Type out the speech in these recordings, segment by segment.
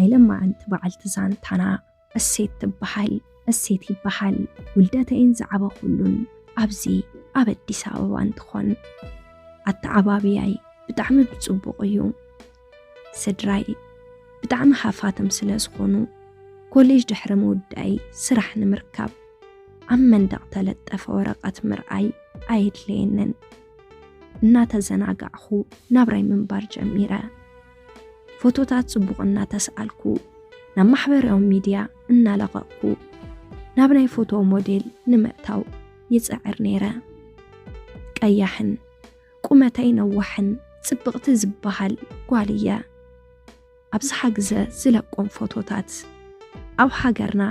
ናይ ለማዓንቲ በዓልቲ ዛንታና እሴት ትበሃል፣ እሴት ይበሃል። ውልደተይን ዝዓበኹሉን ኣብዚ ኣብ ኣዲስ ኣበባ እንትኾን፣ ኣተዓባብያይ ብጣዕሚ ብጽቡቕ እዩ። ስድራይ ብጣዕሚ ሃፋትም ስለ ዝኾኑ፣ ኮሌጅ ድሕሪ ምውዳይ ስራሕ ንምርካብ ኣብ መንደቕ ተለጠፈ ወረቐት ምርኣይ ኣየድለየንን። እናተዘናጋዕኹ ናብራይ ምንባር ጀሚረ። ፎቶታት ጽቡቕ እናተስኣልኩ፣ ናብ ማሕበራዊ ሚድያ እናለቐቕኩ፣ ናብ ናይ ፎቶ ሞዴል ንምእታው ይጽዕር ነይረ። ቀያሕን ቁመተይ ነዋሕን ጽብቕቲ ዝበሃል ጓል እየ። ኣብዝሓ ግዘ ዝለቆም ፎቶታት ኣብ ሃገርና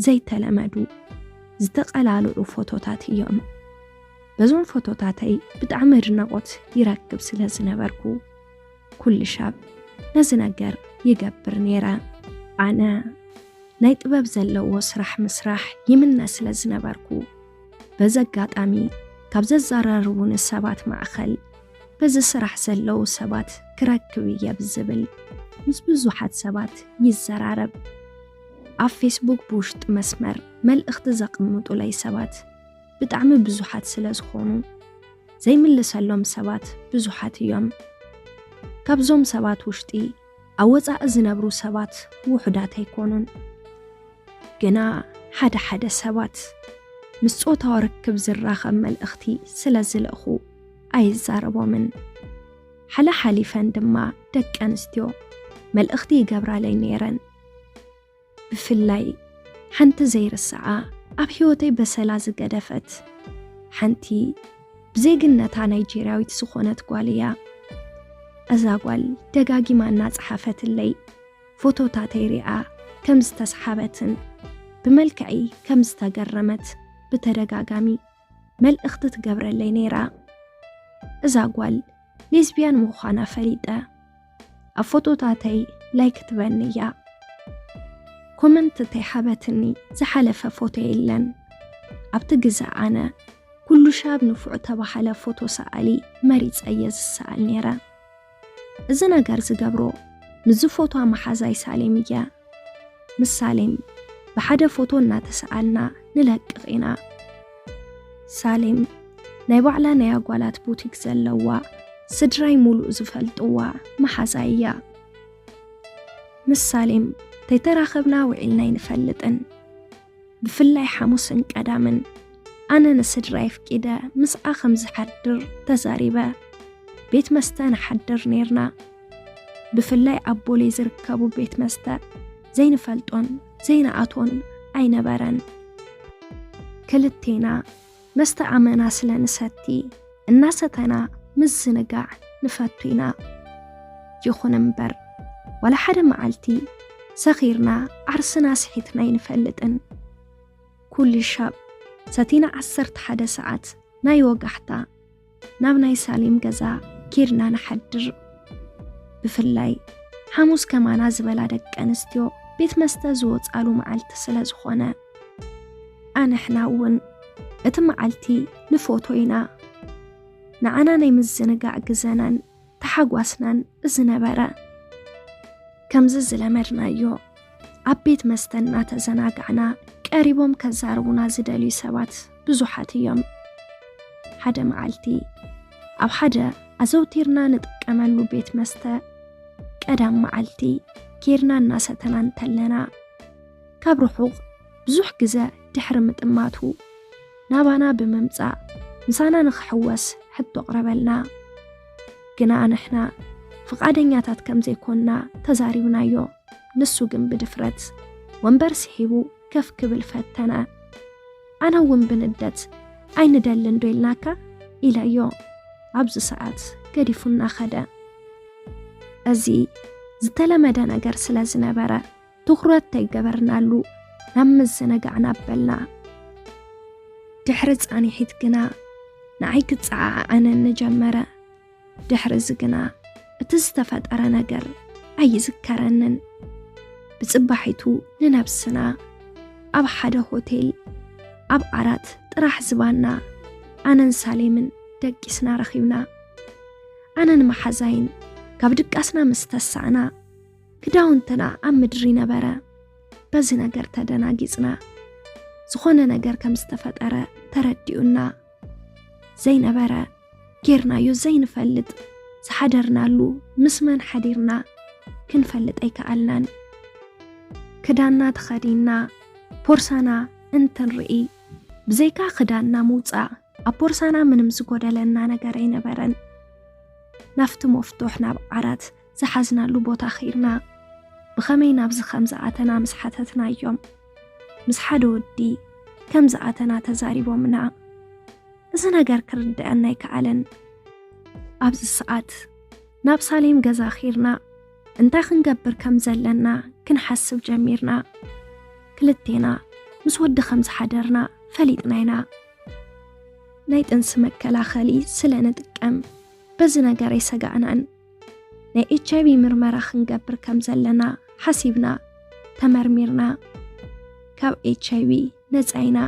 ዘይተለመዱ ዝተቐላልዑ ፎቶታት እዮም። በዞም ፎቶታተይ ብጣዕሚ ኣድናቖት ይረክብ ስለ ዝነበርኩ፣ ኩሉ ሻብ ነዚ ነገር ይገብር ነይረ። ኣነ ናይ ጥበብ ዘለዎ ስራሕ ምስራሕ ይምነ ስለ ዝነበርኩ፣ በዚ ኣጋጣሚ ካብ ዘዘራርቡኒ ሰባት ማእኸል በዚ ስራሕ ዘለዉ ሰባት ክረክብ እየ ብዝብል ምስ ብዙሓት ሰባት ይዘራረብ። ኣብ ፌስቡክ ብውሽጢ መስመር መልእኽቲ ዘቕምጡለይ ሰባት ብጣዕሚ ብዙሓት ስለ ዝኾኑ፣ ዘይምልሰሎም ሰባት ብዙሓት እዮም። ካብዞም ሰባት ውሽጢ ኣብ ወጻኢ ዝነብሩ ሰባት ውሑዳት ኣይኮኑን። ግና ሓደ ሓደ ሰባት ምስ ጾታዊ ርክብ ዝራኸብ መልእኽቲ ስለ ዝልእኹ ኣይዛረቦምን። ሓለሓሊፈን ድማ ደቂ ኣንስትዮ መልእኽቲ ይገብራለይ ነይረን። ብፍላይ ሓንቲ ዘይርስዓ ኣብ ህይወተይ በሰላ ዝገደፈት ሓንቲ ብዜግነታ ናይጄርያዊት ዝኾነት ጓል እያ። እዛ ጓል ደጋጊማ እናጸሓፈትለይ ፎቶታተይ ሪኣ ከም ዝተስሓበትን ብመልክዐይ ከም ዝተገረመት ብተደጋጋሚ መልእኽቲ ትገብረለይ ነይራ። እዛ ጓል ሌዝቢያን ምዃና ፈሊጠ ኣብ ፎቶታተይ ላይክ ትበኒ እያ። ኮመንት ተይሃበትኒ ዝሓለፈ ፎቶ የለን። ኣብቲ ግዘ ኣነ ኩሉ ሻብ ንፉዕ ተባሃለ ፎቶ ሰኣሊ መሪጸ እየ ዝሰኣል ነይረ። እዚ ነገር ዝገብሮ ምስዚ ፎቶ መሓዛይ ሳሌም እየ። ምስ ሳሌም ብሓደ ፎቶ እናተሰኣልና ንለቅቕ ኢና። ሳሌም ናይ ባዕላ ናይ ኣጓላት ቡቲክ ዘለዋ፣ ስድራይ ሙሉእ ዝፈልጥዋ መሓዛይ እያ። ምስ ሳሌም ተይተራኸብና ውዒልና ኣይንፈልጥን። ብፍላይ ሓሙስን ቀዳምን ኣነ ንስድራይ ኣፍቂደ ምስኣ ከም ዝሓድር ተዛሪበ። ቤት መስተ ንሓድር ነይርና። ብፍላይ ኣብ ቦሌ ዝርከቡ ቤት መስተ ዘይንፈልጦን ዘይንኣትዎን ኣይነበረን። ክልቴና መስተ ኣመና ስለ ንሰቲ እናሰተና ምዝንጋዕ ንፈቱ ኢና። ይኹን እምበር ዋላ ሓደ መዓልቲ ሰኺርና ዓርስና ስሒትና ኣይንፈልጥን። ኩሉ ሻብ ሰቲና ዓሰርተ ሓደ ሰዓት ናይ ወጋሕታ ናብ ናይ ሳሌም ገዛ ኬድና ንሓድር። ብፍላይ ሓሙስ ከማና ዝበላ ደቂ ኣንስትዮ ቤት መስተ ዝወጻሉ መዓልቲ ስለ ዝኾነ፣ ኣንሕና እውን እቲ መዓልቲ ንፎቶ ኢና። ንዓና ናይ ምዝንጋዕ ግዘናን ተሓጓስናን እዚ ነበረ። ከምዚ ዝለመድናዮ ኣብ ቤት መስተ እናተዘናጋዕና ቀሪቦም ከዛርቡና ዝደልዩ ሰባት ብዙሓት እዮም። ሓደ መዓልቲ ኣብ ሓደ ኣዘውቲርና ንጥቀመሉ ቤት መስተ ቀዳም መዓልቲ ኬድና እናሰተና እንተለና፣ ካብ ርሑቕ ብዙሕ ግዘ ድሕሪ ምጥማቱ ናባና ብምምጻእ ምሳና ንኽሕወስ ሕቶ ኣቕረበልና። ግና ንሕና ፍቓደኛታት ከም ዘይኮንና ተዛሪብናዮ። ንሱ ግን ብድፍረት ወንበር ስሒቡ ከፍ ክብል ፈተነ። ኣነ እውን ብንደት "ኣይንደልን ዶ ኢልናካ?" ኢለዮ። ኣብዚ ሰዓት ገዲፉና ኸደ። እዚ ዝተለመደ ነገር ስለ ዝነበረ ትኹረት ተይገበርናሉ ናብ ምዝንጋዕና ኣበልና። ድሕሪ ጻንሒት ግና ንዓይ ክጸዓዓነኒ ጀመረ። ድሕሪ እዚ ግና እቲ ዝተፈጠረ ነገር ኣይዝከረንን። ብጽባሒቱ ንነብስና ኣብ ሓደ ሆቴል ኣብ ዓራት ጥራሕ ዝባና ኣነን ሳሌምን ደቂስና ረኺብና። ኣነን መሓዛይን ካብ ድቃስና ምስ ተሳእና ክዳውንትና ኣብ ምድሪ ነበረ። በዚ ነገር ተደናጊጽና። ዝኾነ ነገር ከም ዝተፈጠረ ተረዲኡና። ዘይነበረ ጌርናዮ ዘይንፈልጥ ዝሓደርናሉ ምስ መን ሓዲርና ክንፈልጥ ኣይከኣልናን። ክዳንና ተኸዲንና ቦርሳና እንትንርኢ ብዘይካ ክዳንና ምውጻእ ኣብ ቦርሳና ምንም ዝጎደለና ነገር ኣይነበረን። ናብቲ መፍቱሕ ናብ ዓራት ዝሓዝናሉ ቦታ ኸይድና ብኸመይ ናብዚ ከም ዝኣተና ምስ ሓተትናዮም፣ ምስ ሓደ ወዲ ከም ዝኣተና ተዛሪቦምና። እዚ ነገር ክርድአና ኣይከኣለን። ኣብዚ ሰዓት ናብ ሳሌም ገዛ ኺርና እንታይ ክንገብር ከም ዘለና ክንሓስብ ጀሚርና። ክልቴና ምስ ወዲ ከም ዝሓደርና ፈሊጥና ኢና። ናይ ጥንሲ መከላኸሊ ስለ ንጥቀም በዚ ነገር ኣይሰጋእናን። ናይ ኤች ኣይ ቪ ምርመራ ክንገብር ከም ዘለና ሓሲብና ተመርሚርና ካብ ኤች ኣይ ቪ ነጻ ኢና።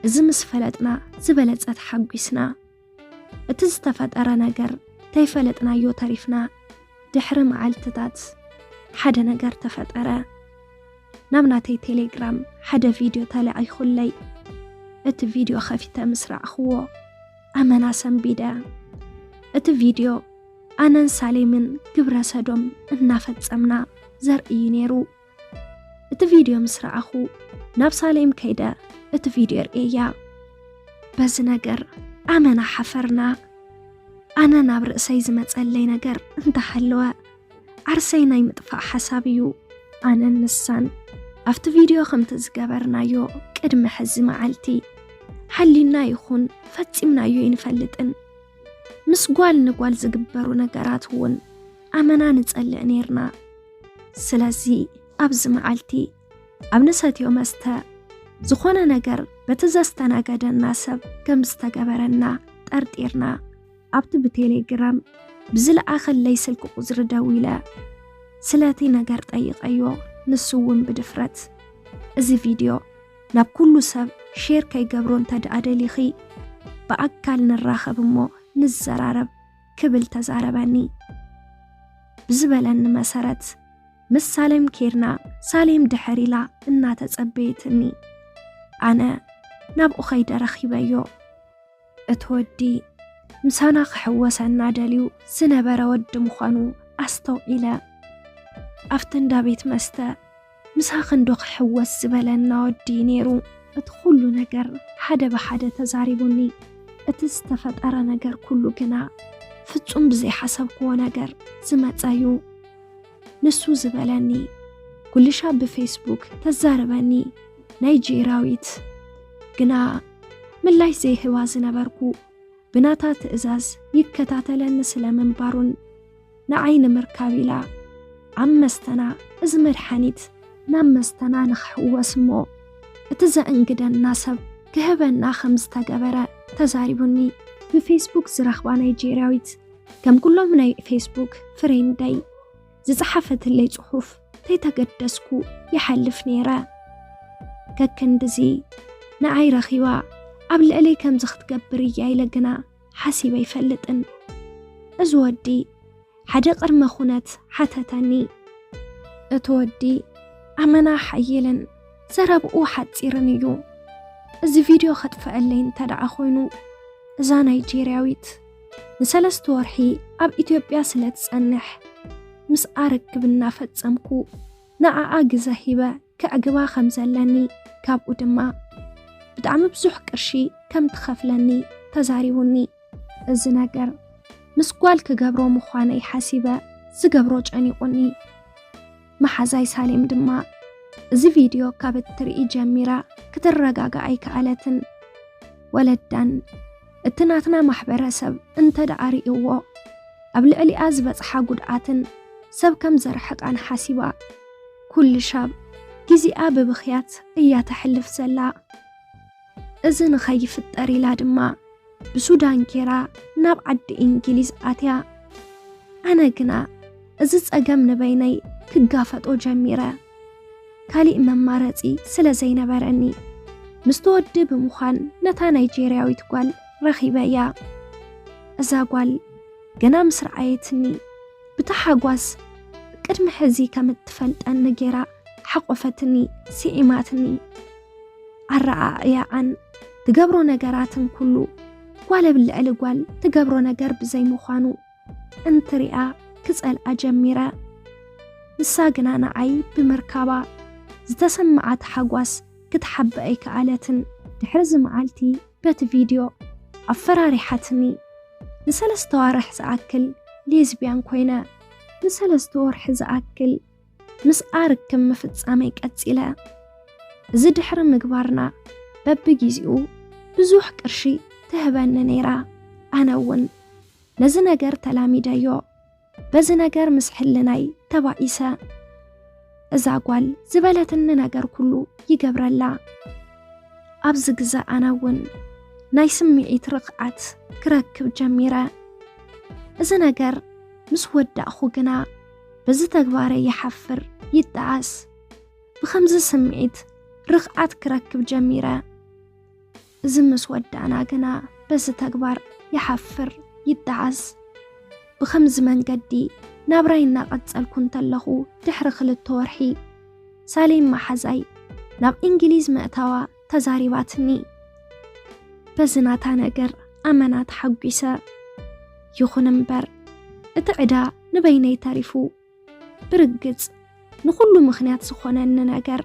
እዚ ምስ ፈለጥና ዝበለጸ ተሓጒስና። እቲ ዝተፈጠረ ነገር ተይፈለጥናዮ ተሪፍና። ድሕሪ መዓልትታት ሓደ ነገር ተፈጠረ። ናብ ናተይ ቴሌግራም ሓደ ቪድዮ ተላኢኹለይ። እቲ ቪድዮ ከፊተ ምስ ረኣኽዎ ኣመና ሰንቢደ። እቲ ቪድዮ ኣነን ሳሌምን ግብረ ሰዶም እናፈጸምና ዘርኢ እዩ ነይሩ። እቲ ቪድዮ ምስ ረኣኹ ናብ ሳሌም ከይደ እቲ ቪድዮ ርእየያ። በዚ ነገር ኣመና ሓፈርና። ኣነ ናብ ርእሰይ ዝመጸለይ ነገር እንተሃለወ ዓርሰይ ናይ ምጥፋእ ሓሳብ እዩ። ኣነን ንሳን ኣብቲ ቪድዮ ከምቲ ዝገበርናዮ ቅድሚ ሕዚ መዓልቲ ሓሊና ይኹን ፈጺምናዮ ኣይንፈልጥን። ምስ ጓል ንጓል ዝግበሩ ነገራት እውን ኣመና ንጸልእ ነይርና። ስለዚ ኣብዚ መዓልቲ ኣብ ንሰትዮ መስተ ዝኾነ ነገር በቲ ዘስተናገደና ሰብ ከም ዝተገበረና ጠርጢርና ኣብቲ ብቴሌግራም ብዝለኣኸለይ ስልኪ ቁጽሪ ደዊለ ስለቲ ነገር ጠይቐዮ። ንሱ እውን ብድፍረት እዚ ቪድዮ ናብ ኩሉ ሰብ ሼር ከይገብሮ እንተ ደኣ ደሊኺ ብኣካል ንራኸብ እሞ ንዘራረብ ክብል ተዛረበኒ። ብዝበለኒ መሰረት ምስ ሳሌም ኬድና ሳሌም ድሕር ኢላ እናተጸበየትኒ ኣነ ናብኡ ኸይደ ረኺበዮ። እቲ ወዲ ምሳና ክሕወሰና ደልዩ ዝነበረ ወዲ ምዃኑ ኣስተውዒለ። ኣብቲ እንዳ ቤት መስተ ምሳኺ እንዶ ክሕወስ ዝበለና ወዲ ነይሩ። እቲ ኩሉ ነገር ሓደ ብሓደ ተዛሪቡኒ። እቲ ዝተፈጠረ ነገር ኩሉ ግና ፍጹም ብዘይሓሰብክዎ ነገር ዝመጸ እዩ። ንሱ ዝበለኒ፣ ኩልሻብ ብፌስቡክ ተዛርበኒ ናይጄርያዊት። ግና ምላሽ ዘይህባ ዝነበርኩ ብናታ ትእዛዝ ይከታተለኒ ስለ ምንባሩን ንዓይ ንምርካብ ኢላ ኣብ መስተና እዚ መድሓኒት ናብ መስተና ንኽሕወስ እሞ እቲ ዘእንግደና ሰብ ክህበና ከም ዝተገበረ ተዛሪቡኒ። ብፌስቡክ ዝረኽባ ናይጄርያዊት ከም ኩሎም ናይ ፌስቡክ ፍሬንደይ ዝጸሓፈትለይ ጽሑፍ ተይተገደስኩ ይሓልፍ ነይረ። ከክንድዚ ንዓይ ረኺባ ኣብ ልዕለይ ከምዚ ክትገብር እያ ኢለ ግና ሓሲበ ኣይፈልጥን። እዚ ወዲ ሓደ ቅድመ ኩነት ሓተተኒ። እቲ ወዲ ኣመና ሓይልን ዘረብኡ ሓጺርን እዩ። እዚ ቪድዮ ከጥፍአለይ እንተ ደኣ ኮይኑ፣ እዛ ናይጄርያዊት ንሰለስተ ወርሒ ኣብ ኢትዮጵያ ስለ ትጸንሕ፣ ምስኣ ርክብ እናፈጸምኩ ንዓኣ ግዘ ሂበ ከዕግባ ከም ዘለኒ፣ ካብኡ ድማ ብጣዕሚ ብዙሕ ቅርሺ ከም ትኸፍለኒ ተዛሪቡኒ። እዚ ነገር ምስ ጓል ክገብሮ ምዃነይ ሓሲበ ዝገብሮ ጨኒቑኒ። መሓዛይ ሳሌም ድማ እዚ ቪድዮ ካብ እትርኢ ጀሚራ ክትረጋጋእ ኣይከኣለትን። ወለዳን እቲ ናትና ማሕበረሰብ እንተ ደኣ ርእይዎ፣ ኣብ ልዕሊኣ ዝበጽሓ ጉድኣትን ሰብ ከም ዘርሕቃን ሓሲባ፣ ኩሉ ሻብ ግዜኣ ብብኽያት እያ ተሕልፍ ዘላ። እዚ ንኸይፍጠር ኢላ ድማ ብሱዳን ጌራ ናብ ዓዲ እንግሊዝ ኣትያ። ኣነ ግና እዚ ጸገም ንበይነይ ክጋፈጦ ጀሚረ። ካሊእ መማረጺ ስለ ዘይነበረኒ፣ ምስቲ ወዲ ብምዃን ነታ ናይጄርያዊት ጓል ረኺበያ። እዛ ጓል ገና ምስ ረኣየትኒ፣ ብታሓጓስ ቅድሚ ሕዚ ከም እትፈልጠኒ ጌራ ሓቆፈትኒ፣ ስዒማትኒ። ኣረኣእያኣን ትገብሮ ነገራትን ኩሉ ጓል ኣብ ልዕሊ ጓል ትገብሮ ነገር ብዘይምዃኑ እንትሪኣ ክጸልኣ ጀሚረ። ንሳ ግና ንዓይ ብምርካባ ዝተሰምዓት ሓጓስ ክትሓብእ ኣይከኣለትን። ድሕሪ እዚ መዓልቲ በቲ ቪድዮ ኣፈራሪሓትኒ። ንሰለስተ ዋርሕ ዝኣክል ሌዝቢያን ኮይነ፣ ንሰለስተ ወርሒ ዝኣክል ምስኣ ርክብ ምፍጻመይ ቀጺለ። እዚ ድሕሪ ምግባርና በብግዜኡ ብዙሕ ቅርሺ ትህበኒ ነይራ። ኣነ እውን ነዚ ነገር ተላሚደዮ። በዚ ነገር ምስ ሕልናይ ተባኢሰ። እዛ ጓል ዝበለትኒ ነገር ኩሉ ይገብረላ። ኣብዚ ግዘ ኣነ እውን ናይ ስምዒት ርኽዓት ክረክብ ጀሚረ። እዚ ነገር ምስ ወዳእኹ ግና በዚ ተግባረይ ይሓፍር፣ ይጠዓስ። ብኸምዚ ስምዒት ርኽዓት ክረክብ ጀሚረ። እዚ ምስ ወዳእና ግና በዚ ተግባር ይሓፍር፣ ይጠዓስ። ብኸምዚ መንገዲ ናብራይ እናቐጸልኩ እንተለኹ ድሕሪ ክልተ ወርሒ ሳሌም መሓዛይ ናብ እንግሊዝ ምእታዋ ተዛሪባትኒ። በዚ ናታ ነገር ኣመና ተሓጒሰ። ይኹን እምበር እቲ ዕዳ ንበይነይ ተሪፉ። ብርግጽ ንኹሉ ምኽንያት ዝኾነኒ ነገር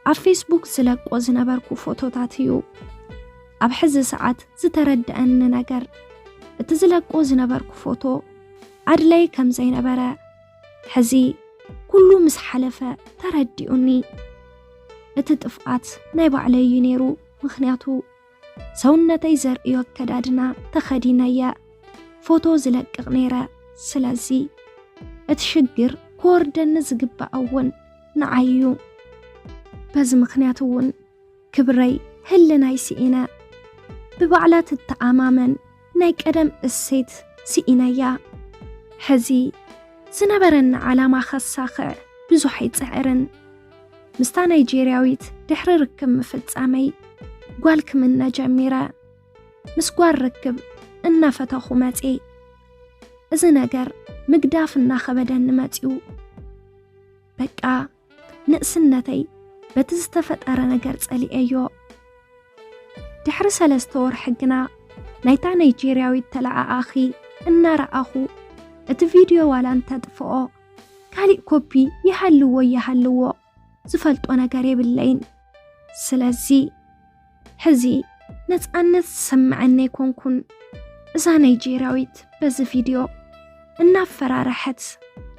ኣብ ፌስቡክ ዝለቆ ዝነበርኩ ፎቶታት እዩ። ኣብ ሕዚ ሰዓት ዝተረድኣኒ ነገር እቲ ዝለቆ ዝነበርኩ ፎቶ ኣድላይ ከም ዘይነበረ ሕዚ ኩሉ ምስ ሓለፈ ተረዲኡኒ። እቲ ጥፍኣት ናይ ባዕለይ እዩ ነይሩ፣ ምኽንያቱ ሰውነተይ ዘርእዮ ኣከዳድና ተኸዲነየ ፎቶ ዝለቅቕ ነይረ። ስለዚ እቲ ሽግር ክወርደኒ ዝግባእ እውን ንዓይ እዩ። በዚ ምኽንያት እውን ክብረይ ህልናይ ስኢነ። ብባዕላ ትተኣማመን ናይ ቀደም እሴት ስኢነያ። ሕዚ ዝነበረኒ ዓላማ ከሳኽዕ ብዙሕ ኣይጽዕርን። ምስታ ናይጄርያዊት ድሕሪ ርክብ ምፍጻመይ ጓል ክምነ ጀሚረ። ምስ ጓል ርክብ እናፈተኹ መጼ። እዚ ነገር ምግዳፍ እናኸበደኒ መጺኡ። በቃ ንእስነተይ በቲ ዝተፈጠረ ነገር ጸሊኤዮ። ድሕሪ ሰለስተ ወርሒ ግና ናይታ ናይጄርያዊት ተለኣኣኺ እናረኣኹ እቲ ቪድዮ ዋላ እንተጥፍኦ ካሊእ ኮፒ ይሃልዎ ይሃልዎ ዝፈልጦ ነገር የብለይን። ስለዚ ሕዚ ነጻነት ዝሰምዐኒ ኣይኮንኩን። እዛ ናይጄርያዊት በዚ ቪድዮ እናፈራረሐት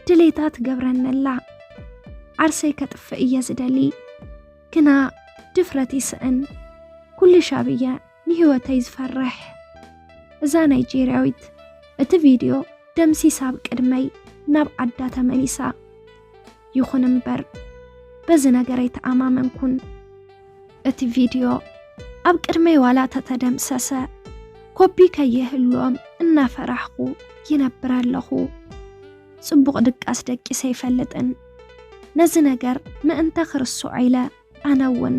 ድሌታ ትገብረኒ ኣላ። ዓርሰይ ከጥፍእ እየ ዝደሊ፣ ግና ድፍረት ይስእን። ኩሉ ሻብ እየ ንህይወተይ ዝፈርሕ። እዛ ናይጄርያዊት እቲ ቪድዮ ደምሲሳ ኣብ ቅድመይ ናብ ዓዳ ተመሊሳ። ይኹን እምበር በዚ ነገር ኣይተኣማመንኩን። እቲ ቪድዮ ኣብ ቅድመይ ዋላ ተተደምሰሰ ኮፒ ከይህልዎም እናፈራሕኩ ይነብር ኣለኹ። ጽቡቕ ድቃስ ደቂሰ ኣይፈልጥን። ነዚ ነገር ምእንተ ክርስዖ ኢለ ኣነ እውን